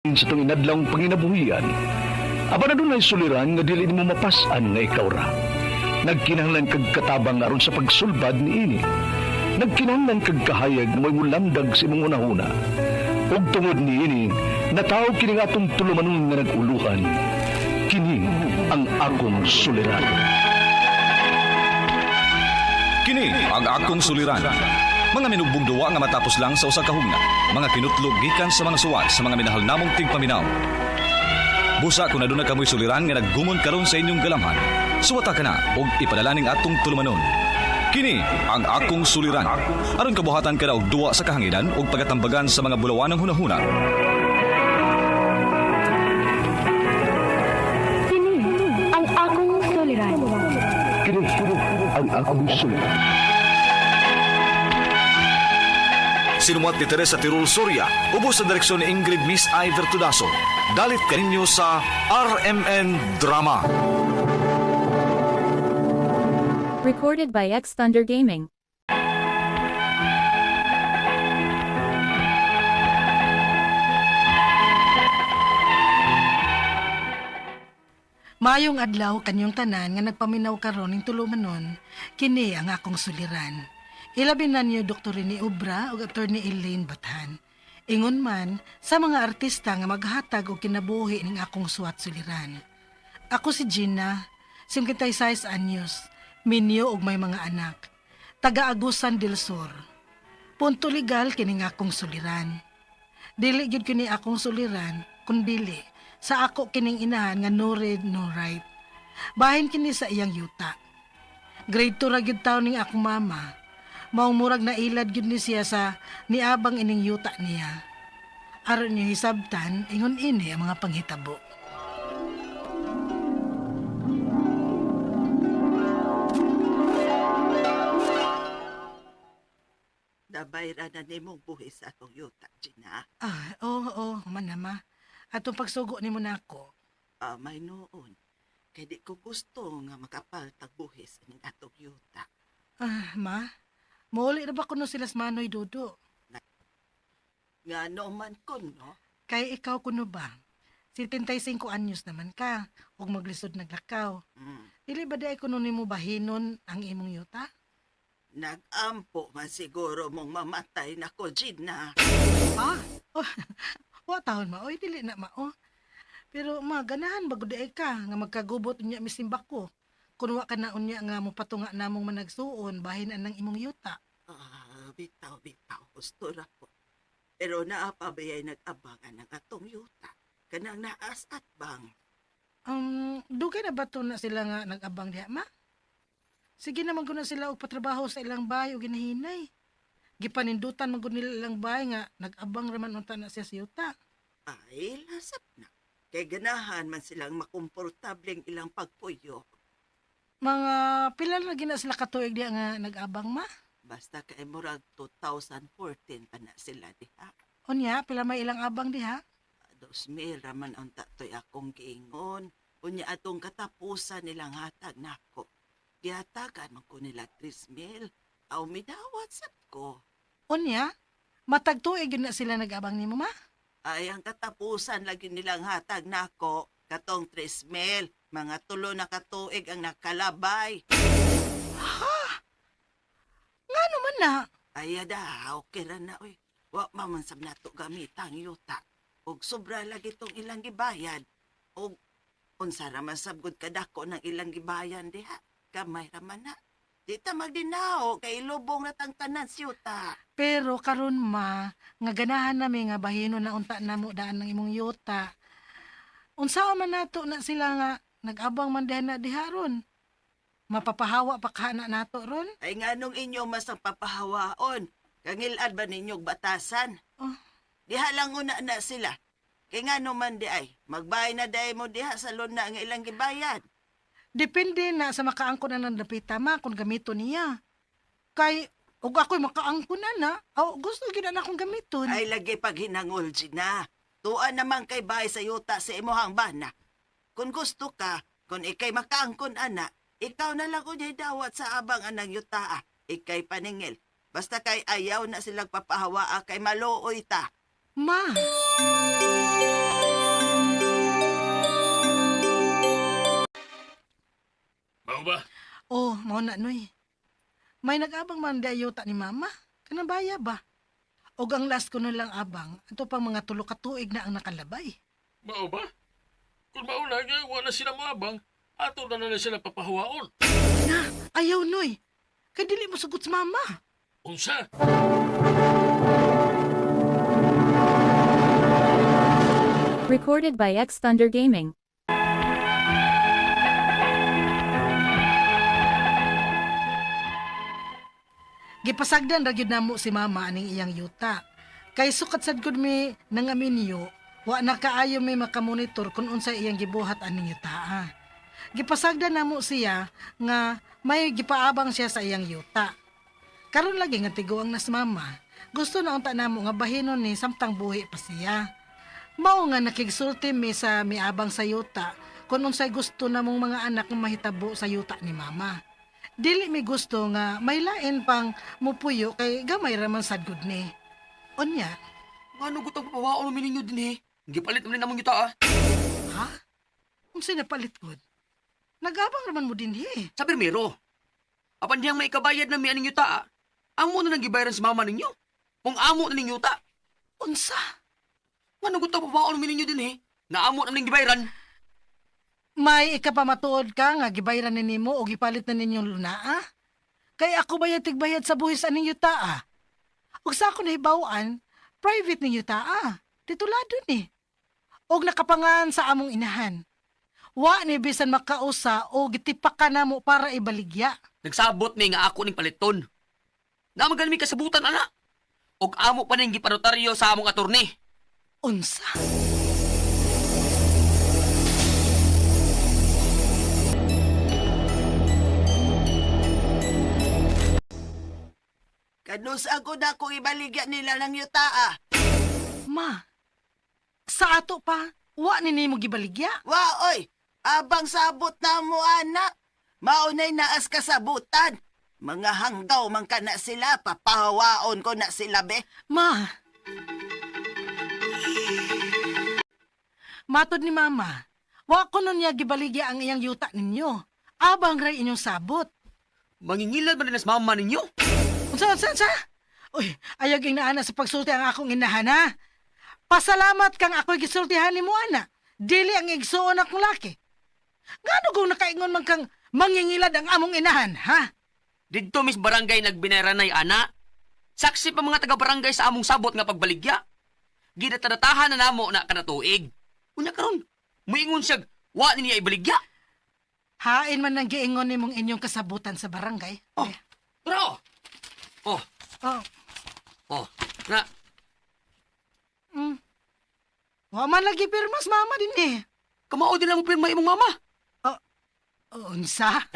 Sa itong inadlawng panginabuhian. Apan adunay suliran nga dili nimo mapas-an nga ikaw ra. Nagkinahanglan kag katabang aron sa pagsulbad niini. Nagkinahanglan kag kahayag nga mo'y mulamdag sa imong hunahuna. Ug tungod niini, natawo kini nga atong tulumanon nga nag-uluhan. Kini ang akong suliran. Kini ang akong suliran. Mga minugbong duwa nga matapos lang sa usa ka hugna. Mga kinutlog gikan sa mga suwat sa mga minahal namong tigpaminaw. Busa kung aduna kamoy suliran nga naggumon karon sa inyong galamhan. Suwata ka na og ipadala ning atong tulumanon. Kini ang akong suliran. Aron kabuhatan ka na og duwa sa kahanginan ug pagatambagan sa mga bulawanang hunahuna. Kini ang akong suliran. Kini ang akong suliran. Sinumat ni Teresa Tirul Soria, ubos sa direksyon ni Ingrid Miss I. Vertudaso. Dalit kaninyo sa RMN Drama. Recorded by X Thunder Gaming. Maayong adlaw kanyong tanan nga nagpaminaw karon ning tulumanon, kini ang akong suliran. Ilabi na niyo Dr. Rene Obra ug Attorney Elaine Bathan. Ingon man sa mga artista nga maghatag og kinabuhi ning akong suwat suliran. Ako si Gina, 56 anyos, minyo og may mga anak. Taga Agusan del Sur. Punto legal kining akong suliran. Dili gyud kini akong suliran kun dili sa ako kining inahan nga no read no write. Bahin kini sa iyang yuta. Grade 2 ra gyud taon ning akong mama. Maong murag nailad gyud ni siya sa niabang ining yuta niya. Aron niyo hisabtan, ingon ini ang mga panghitabo. Nabayra na nimong buhis sa atong yuta, Gina. Ah, oo, oo, man na ma. Atong pagsugo nimo nako. Ah, may noon. Kay di ko gusto nga makapaltag buhis ning atong yuta. Ah, ma. Mauli ra ba kuno sila sa Manoy Dudo? Nga no man ko, no? Kay ikaw kuno ba? 75 anyos naman ka ug maglisod naglakaw. Dili ba di ay kuno nimo bahinon ang imong yuta? Nag-ampo man siguro mong mamatay na ko, Gina. Ah, oh, wa taon ma, oy dili na ma oh. Pero ma ganahan ba gud ay ka nga magkagubot unya misimba ko. Kun wa ka na unya nga mopatunga namong managsuon bahin anang imong yuta. Ah, bitaw, bitaw. Gusto ra po. Pero naa pa bayay nag-abangan ng atong yuta? Kanang naas at bang. Dugay na ba to na sila nga nag-abang diha ma? Sige naman gud na sila og patrabaho sa ilang bahay og ginahinay. Gipanindutan man gud nila ilang bahay nga nag-abang ra man unta na siya sa yuta. Ay, lasap na. Kay ganahan man silang makomportableng ilang pagpuyo. Mga pila na gina sila katuig diha nga nag-abang ma? Basta kay murag 2014 pa na sila diha. Unya, pila may ilang abang diha? 2,000 raman ang tatoy akong giingon. Unya atong katapusan nilang hatag nako. Gihatagan man ko nila 3,000. Aw midawat sad ko. Unya, matag tuig gyud na sila nag-abang nimo ma? Ay ang katapusan lagi nilang hatag nako katong 3,000. Mga tulo na katuig ang nakalabay. Ngano man na? Ay ada, okay ra na oy. Wa man man sab nato gamitang yuta. Og sobra lagi tong ilang gibayad. Og unsa ra man sab gud kadako ng ilang gibayan diha. Gamay ra man na. Di ta magdinaw kay ilubong na tang tanan siyuta. Pero karon ma, nga ganahan nami nga bahino na unta namo daan ng imong yuta. Unsaon man nato na sila nga nag-abang man diha na diha ron? Mapapahawa pa ka na nato ron? Ay nganong inyo mas ang papahawaon? Kangilad ba ninyog batasan? Oh. Diha lang una na sila. Kay ngano man di ay, magbay na day mo diha sa luna nga ilang gibayad. Depende na sa makaangkon na ng dapita ma kung gamito niya. Kay og ako'y makaangkon na na, aw, gusto gyud na akong gamiton. Ay lagi pag hinangol, Gina. Tuan naman kay bahay sa yuta sa imuhang bana. Kung gusto ka, kung ikay makaangkon ana, ikaw na lang unyay dawat sa abang anang yuta. Ah. Ikay paningil. Basta kay ayaw na silang papahawaa kay maluoy ta. Ma. Oh, mao na noy. May nag-abang man di yuta ni mama. Kanang baya ba? Og ang last ko lang abang, ato pang mga tulo ka tuig na ang nakalabay. Mao ba? Kung mauna nga, wala sila moabang, ato na na sila papahuwaon. Na, ayaw noy. Kay dili mo sugot sa mama. Unsa? Recorded by X Thunder Gaming. Gipasagdan ra gyud namo si mama aning iyang yuta. Kay sukat sad gud mi nangaminyo, wa na kaayo mi makamonitor kung unsay iyang gibuhat aning yuta. Gipasagdan namo siya nga may gipaabang siya sa iyang yuta. Karon lagi nga tiguang nas mama, gusto na unta namo nga bahinon ni samtang buhi pa siya. Mao nga nakigsulti mi sa miabang sa yuta kung unsay gusto namong mga anak nga mahitabo sa yuta ni mama. Dili mi gusto nga may lain pang mupuyo kay gamay ra man sad gud ni. Unya, Ngano gutang papawaon mi ninyo din eh. Gipalit man namong yuta ah. ha? Unsay napalit gud? Nagabang raman mo dinhi. Eh. Sa pirmero. Apan diyang may kabayad na mi aning yuta ah. Amo na nang gibayaran sa mama ninyo. Kung amo na ning yuta. Unsa? Ngano gutang papawaon mi ninyo din eh. Naamo na ning gibayaran. May ikapamatuod ka nga gibayran ni nimo o gipalit na ninyong lunaa? Kay ako ba tigbayad sa buhis aning yuta ah? Ug sa ako nahibaw-an, private ning yuta ah. Titulado ni. Og nakapangan sa among inahan. Wa ni bisan makausa o gitipak ka namo para ibaligya. Nagsabot mi nga ako ning paliton. Naman mi kasabutan ana. Og amo pa ning gipanotaryo sa among atorne. Unsa? Kanus ako na kung ibaligya nila ng yuta ah. Ma, sa ato pa, wa ni nimo gibaligya. Wa oy, abang sabot na mo ana. Maunay naas kasabutan. Mga hanggaw man ka na sila, papahawaon ko na sila be. Ma. Matod ni mama, wa ko nun niya gibaligya ang iyang yuta ninyo. Abang ray inyong sabot. Mangingilad man din sa mama ninyo. Unsa, unsa, unsa? Uy, ayaw ging naana sa pagsulti ang akong inahan, ha? Pasalamat kang ako'y gisultihan ni mo, ana. Dili ang igsuon akong laki. Ngano kung nakaingon man kang mangingilad ang among inahan, ha? Didto mis barangay nagbinaranay ana. Saksi pa mga taga-barangay sa among sabot nga pagbaligya. Gidatadatahan na namo na kanatuig. Unya karon, muingon siya, wa ni niya ibaligya. Hain man ang giingon nimong inyong kasabutan sa barangay. Oh, tara oh. Oh, Oh, oh, na, Wa man lagi pirmas mama din eh. kamao din lang mo pirma imong mama. Unsa?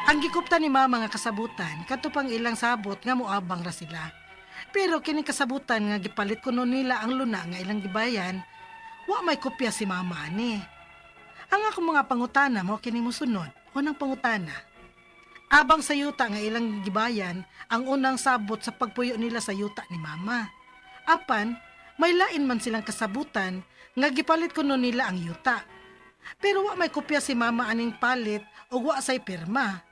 Ang gikupta ni mama nga kasabutan, kadto pang ilang sabot nga moabang ra sila. Pero kining kasabutan nga gipalit kuno nila ang luna nga ilang gibayan, wa may kopya si mama ani. Ang akong mga pangutana mao kini mosunod. Unang pangutana, abang sa yuta nga ilang gibayan ang unang sabot sa pagpuyo nila sa yuta ni mama. Apan, may lain man silang kasabutan nga gipalit kuno nila ang yuta. Pero wa may kopya si mama aning palit o wa say pirma.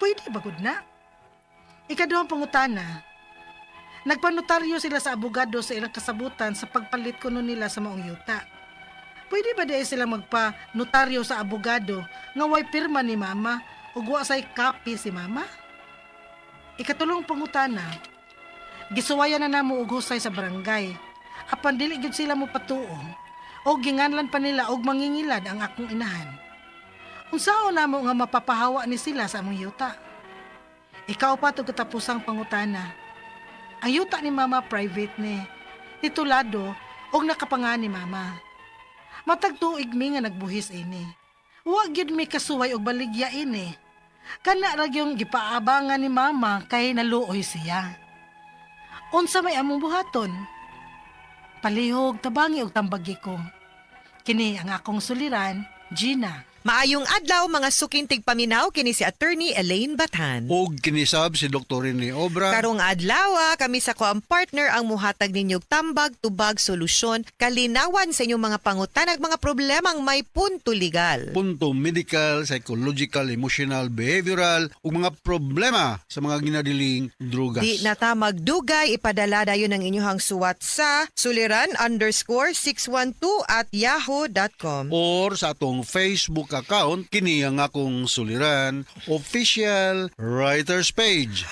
Pwede ba gud na? Ikaduhang pangutana, nagpanotaryo sila sa abogado sa ilang kasabutan sa pagpalit kuno nila sa maong yuta. Pwede ba di sila magpa-notaryo sa abogado nga way pirma ni mama ug wa say copy si mama? Ikatulong pangutana, gisuwayan na namo og husay sa barangay. Apan dili gyud sila mo patuo o ginganlan pa nila og mangingilad ang akong inahan. Unsaon namo nga mapapahawa ni sila sa among yuta? Ikaw pa to katapusang pangutana. Ang yuta ni mama private ni. Titulado og nakapanga ni mama. Matag tuig mi nga nagbuhis ini. Wa gyud mi kasuway og baligya ini. Kana ra gyung gipaabangan ni mama kay naluoy siya. Unsa may among buhaton? Palihog tabangi og tambagi ko. Kini ang akong suliran, Gina. Maayong adlaw, mga suking tigpaminaw, kini si Attorney Elaine Bathan. Og kinisab si Dr. Rene Obra. Karong adlaw, kami sa ko ang partner ang muhatag ninyog tambag, tubag, solusyon, kalinawan sa inyong mga pangutan ag mga problemang may punto legal. Punto medical, psychological, emotional, behavioral ug mga problema sa mga ginadiling drugas. Di na ta magdugay, ipadala dayon ang inyong suwat sa suliran_612@yahoo.com. Or sa atong Facebook account, kini ang Akong Suliran Official Writers Page.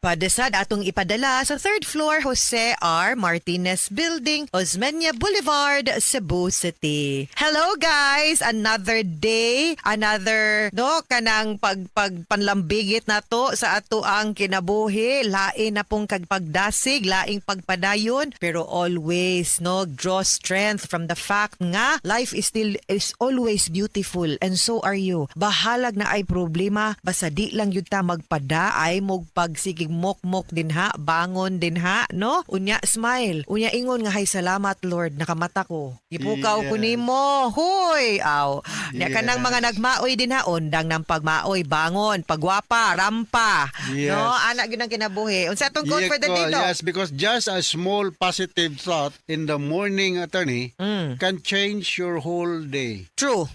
Padesad atong ipadala sa third floor, Jose R. Martinez Building, Osmeña Boulevard, Cebu City. Hello guys! Another day, another no kanang pag pag panlambigit na to sa ato ang kinabuhi, lain na pong kagpagdasig, laing pagpadayon, pero always, no, draw strength from the fact nga life is still is always beautiful and so are you. Bahalag na ay problema, basta di lang yun ta magpada ay mog pagsigig mokmok din ha, bangon din ha, no? Unya smile, unya ingon nga, "Hay salamat Lord, nakamata ko. Gipukaw ko nimo." Hoy, aw. Nya kanang mga nagmaoy din ha, undang ng pagmaoy, bangon, pagwapa, rampa. No, ana gyud ang kinabuhi. Unsa atong quote for the day, Doc? Yes, because just a small positive thought in the morning, attorney, can change your whole day. True.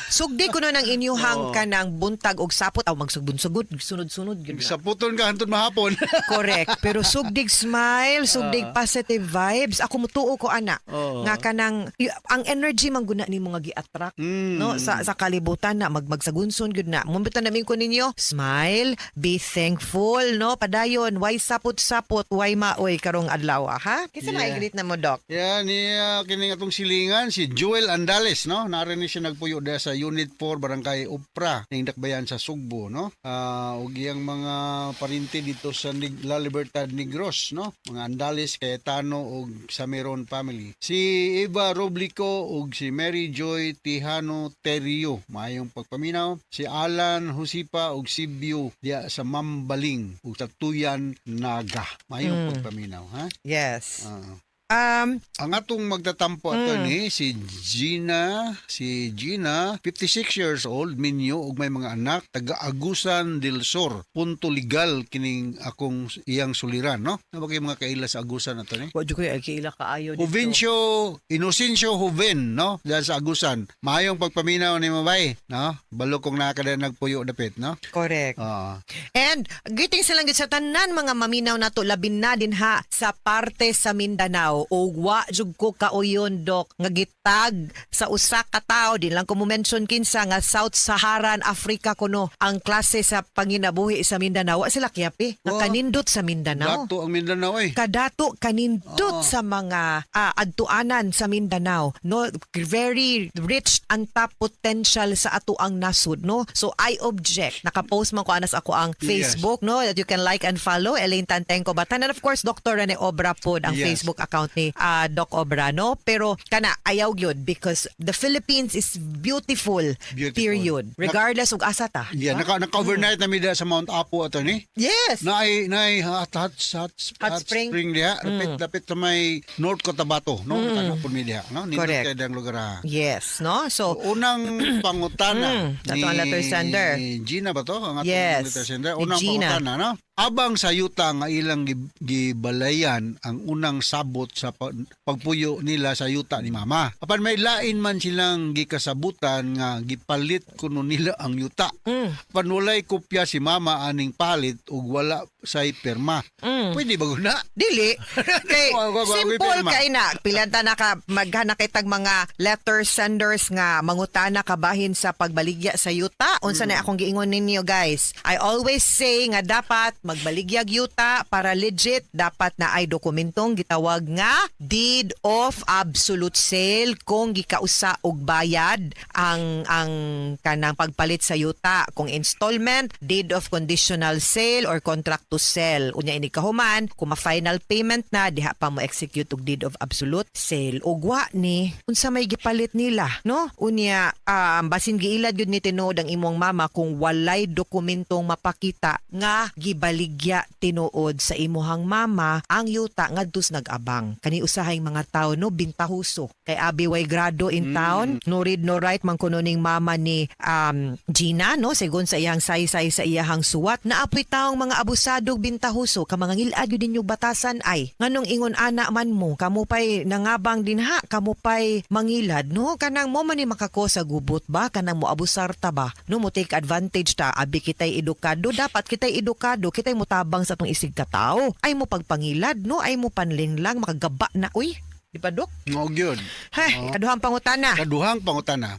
Sugdi kuno ng inyuhang kanang buntag og sapot aw magsugbon-sugod, sunod-sunod gyud na. Saputon ka hantod mahapon. Correct. Pero sugdig smile, sugdig positive vibes. Ako mutuo ko ana. Oo. Nga kanang ang energy man guna nimo nga gi-attract no sa kalibutan na magmagsagunson gyud na. Mumbitan namin ko ninyo, smile, be thankful, no? Padayon, why sapot-sapot, why maoy karong adlaw, ha? Kinsa yeah, na mo, Doc? Yan, niya kining atong silingan si Joel Andales, no? Nari ni siya nagpuyo diha sa Unit 4, Barangay Upra, ning Dakbayan sa Sugbo, no? Ug iyang mga parinti dito sa La Libertad Negros, no? Mga Andales, Cayetano ug Samiron family. Si Eva Roblico ug si Mary Joy Tijano Terrio, maayong pagpaminaw. Si Alan Husipa ug Sibyo diha sa Mambaling ug sa Tuyan, Naga. Maayong pagpaminaw, ha? Yes. Ang atong magtatampo, attorney, si Gina, 56 years old, minyo ug may mga anak, taga Agusan del Sur. Punto legal kining akong iyang suliran, no? Na ba kayo mga kaila sa Agusan, attorney? Wa jud ko kaila kaayo dito. Jovencio Inocencio Joven, no? Diyan sa Agusan. Maayong pagpaminaw ni Mabay, no? Balo kong nakada nagpuyo dapit, no? Correct. Ah. And greetings lang gyud sa tanan mga maminaw nato, labi na din ha sa parte sa Mindanao. O wa jud ko kauyon, Dok, nga gitag sa usa ka tawo, di lang ko mo mention kinsa, nga South Saharan Africa kuno ang klase sa panginabuhi sa Mindanao. Wa sila kiyapi nga kanindot sa Mindanao. Dato ang Mindanao eh. Kadato kanindot sa mga adtuanan sa Mindanao, no? Very rich untapped potential sa ato ang nasud, no? So I object. Nakapost man ko anas ako ang Facebook, no, that you can like and follow, Elaine Tantengco Batan, and of course Dr. Rene Obra pod ang Facebook account ni Doc Obra, no? Pero kana ayaw gyud because the Philippines is beautiful, Beautiful. period, regardless og asa ta. Yeah, naka overnight na mi diha sa Mount Apo, attorney. Naay hot hot hot, Hot spring. Spring diha, dapit dapit sa may North Cotabato, no? Kana pud mi diha, no? Nindot Correct. kay dang lugar ha. Yes, no? So unang pangutana Ato ang letter sender. Gina ba to? Ang atong Yes, letter sender. ni Unang Gina. pangutana, no? Abang sa yuta nga ilang gibalayan ang unang sabot sa pagpuyo nila sa yuta ni mama. Apan may lain man silang gikasabutan nga gipalit kuno nila ang yuta. Apan walay kopya si mama aning palit ug wala say pirma. Pwede ba guna? Dili. Kay Wa- simple pirma. kay na. Pila ta naka maghanak kitag mga letter senders nga mangutana kabahin sa pagbaligya sa yuta. Unsa na akong giingon ninyo, guys? I always say nga dapat magbaligyag yuta para legit, dapat na ay dokumentong gitawag nga deed of absolute sale kung gikausa og bayad ang kanang pagpalit sa yuta. Kung installment, deed of conditional sale or contract to to sell. Unya ini kahuman, kung ma-final payment na, diha pa mo execute og deed of absolute sale. Ug wa ni unsa may gipalit nila, no? Unya basin giilad gyud ni tinuod ang imong mama kung walay dokumentong mapakita nga gibaligya tinuod sa imuhang mama ang yuta ngadto sa nag-abang. Kani usahay mga tao, no, bintahuso. Kay abi way grado in town, no read no write man kuno ning mama ni Gina, no, sigon sa iyang saysay sa iyahang suwat. Naapoy taong mga abusado bintahuso ka mga ngilad yun ninyo batasan ay. Nganong ingon ana man mo, kamo pay nangabang dinha, kamo pay mangilad, no, kanang mo man ni makako sa gubot ba, kanang mo abusar ta ba, no, mo take advantage ta, abi kitay edukado, dapat kitay edukado, kitay motabang sa atong isig katao. Ay mo pagpangilad, no, ay mo panlinlang, makagaba na, uy. Di ba, Dok? Mao gyud. Hay, Oo. kaduhang pangutana. Kaduhang pangutana.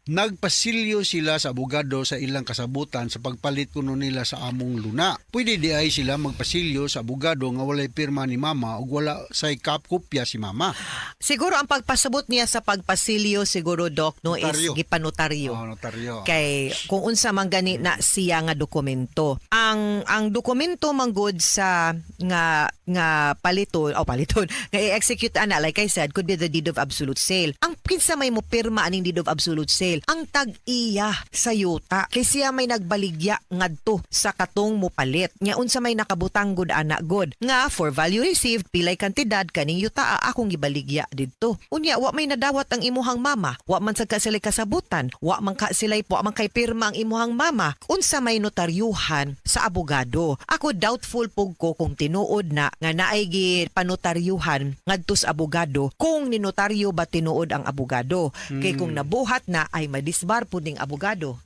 Nagpasilyo sila sa abogado sa ilang kasabutan sa pagpalit kuno nila sa among luna. Pwede di ay sila magpasilyo sa abogado nga walay pirma ni mama ug wala say kap kopya si mama. Siguro ang pagpasabot niya sa pagpasilyo siguro, Doc, no, is Notaryo. gipanotaryo. Oh, notaryo. Kay kung unsa man gani na siya nga dokumento. Ang dokumento man gud sa nga nga paliton o paliton nga i-execute ana, like I said, could be the deed of absolute sale. Ang kinsa may mo pirma aning deed of absolute sale? Ang tag-iya sa yuta. Kay siya may nagbaligya ngadto sa katong mopalit. Nya unsa may nakabutang gud ana gud nga for value received pilay kantidad kaning yuta akong gibaligya didto. Unya wa may nadawat ang imuhang mama, wa man sad ka sila kasabutan, wa man ka sila wa man kay pirma ang imuhang mama. Unsa may notaryuhan sa abogado? Ako doubtful pug ko kung tinuod na nga naay gipanotaryuhan ngadto sa abogado, kung ninotaryo ba tinuod ang abogado. Kay kung nabuhat na ay madisbar pud ning abogado.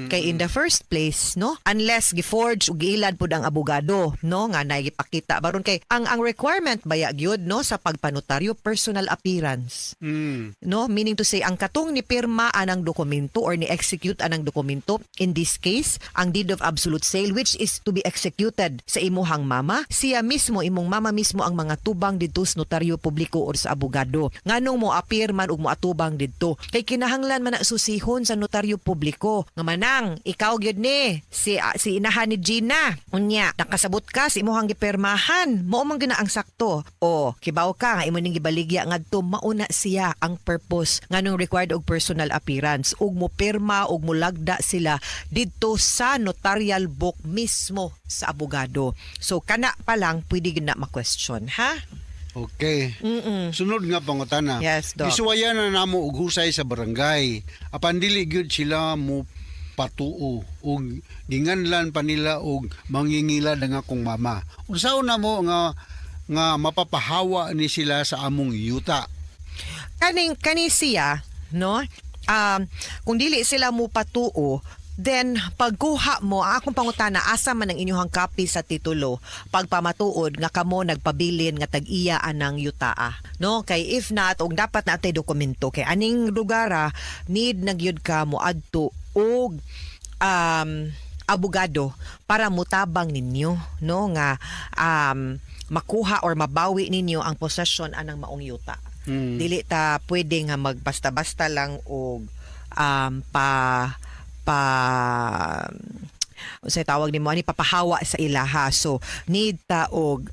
Kay in the first place, no, unless giforge ug giilad pud ang abogado, no, nga naigipakita baron kay ang requirement baya gyud, no, sa pagpanotaryo, personal appearance. No, meaning to say ang katong ni pirma anang dokumento or ni execute anang dokumento, in this case ang deed of absolute sale which is to be executed sa imuhang mama, siya mismo, imong mama mismo ang mga tubang didto sa notaryo publiko or sa abogado. Nganong mo appear man ug mo atubang didto? Kay kinahanglan man na susihon sa notaryo publiko nga manang ikaw gyud ni si si inahan ni Gina, unya nakasabot ka sa imuhang gipirmahan, mao man gyud na ang sakto, o kibaw ka nga imo ning gibaligya ngadto. Mauna siya ang purpose nganong required og personal appearance ug mo pirma ug molagda sila didto sa notarial book mismo sa abogado. So kana pa lang pwede gyud na ma-question, ha. Okay. Sunod nga pangutana. Yes, Doc. Gisuwayan na namo og husay sa barangay. Apan dili gyud sila mo patuo ug ginganlan pa nila og mangingilad ang akong mama. Unsaon na mo nga nga mapapahawa ni sila sa among yuta? Kaning kani siya, no, kung dili sila mo patuo, then pagkuha mo, ang akong pangutana, asa man ang inyong copy sa titulo pagpamatuod nga kamo nagpabilin nga tag-iya anang yutaa, no? Kay if not, og dapat na atay dokumento kay aning lugara need na gyud ka mo adto og abogado para mutabang ninyo, no, nga makuha or mabawi ninyo ang possession anang maong yuta. Dili ta pwede nga magbasta-basta lang og pa pa unsay tawag nimo ani, papahawa sa ilaha. So need ta og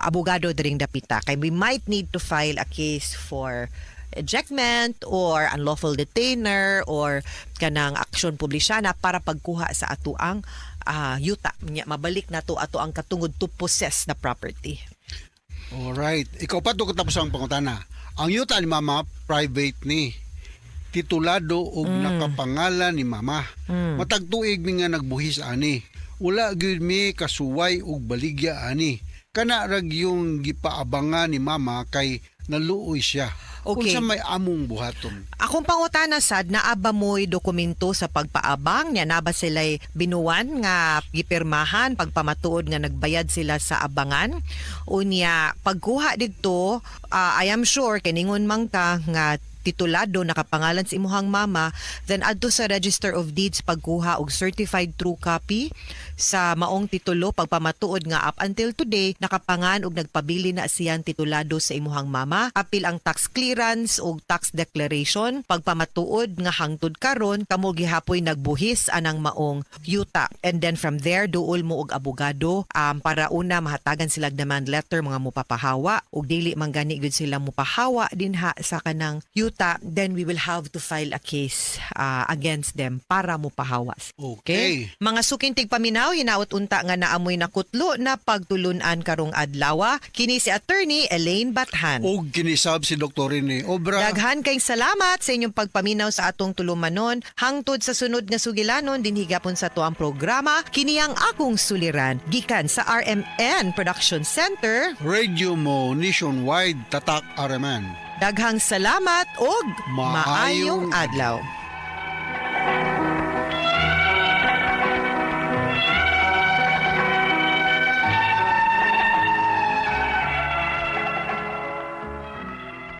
abogado diring dapita kay we might need to file a case for ejectment or unlawful detainer or kanang action publisyana para pagkuha sa atuang yuta. Nya mabalik nato ato ang katungod to possess the property. Alright. Ikaw pa to katapos ang pangutana. Ang yuta ni mama private ni. Titulado og nakapangalan ni mama. Matag tuig mi nga nagbuhis ani. Wala gyud mi kasuway og baligya ani. Kana ra yung gipaabangan ni mama kay naluoy siya. Okay. Unsa may among buhaton? Akong pangutana sad, naa ba mo'y dokumento sa pagpaabang niya? Naa ba sila'y binuwan nga gipirmahan pagpamatuod nga nagbayad sila sa abangan? Unya pagkuha didto, I am sure kiningon man ka nga titulado nakapangalan sa imuhang mama, then adto sa Register of Deeds pagkuha og certified true copy sa maong titulo, pagpamatuod nga up until today nakapangan og nagpabili na siyang titulado sa imuhang mama. Apil ang tax clearance og tax declaration, pagpamatuod nga hangtod karon kamo gihapoy nagbuhis anang maong yuta. And then from there, duol mo og abogado para una mahatagan sila og demand letter mga mupapahawa, ug dili man gani gyud sila mupahawa dinha sa kanang yuta, then we will have to file a case against them para mupahawa. Okay. Mga suking tigpaminaw, hinaot unta nga naamoy nakutlo na pagtulunan karong adlaw. Kini si Attorney Elaine Bathan. Og kinisab si Dr. Rene Obra. Daghan kay salamat sa inyong pagpaminaw sa atong tulumanon. Hangtod sa sunod nga sugilanon dinhi gapon sa tuang programa, kini ang akong suliran gikan sa RMN Production Center. Radio mo nationwide, tatak RMN. Daghang salamat og Maayong maayong adlaw.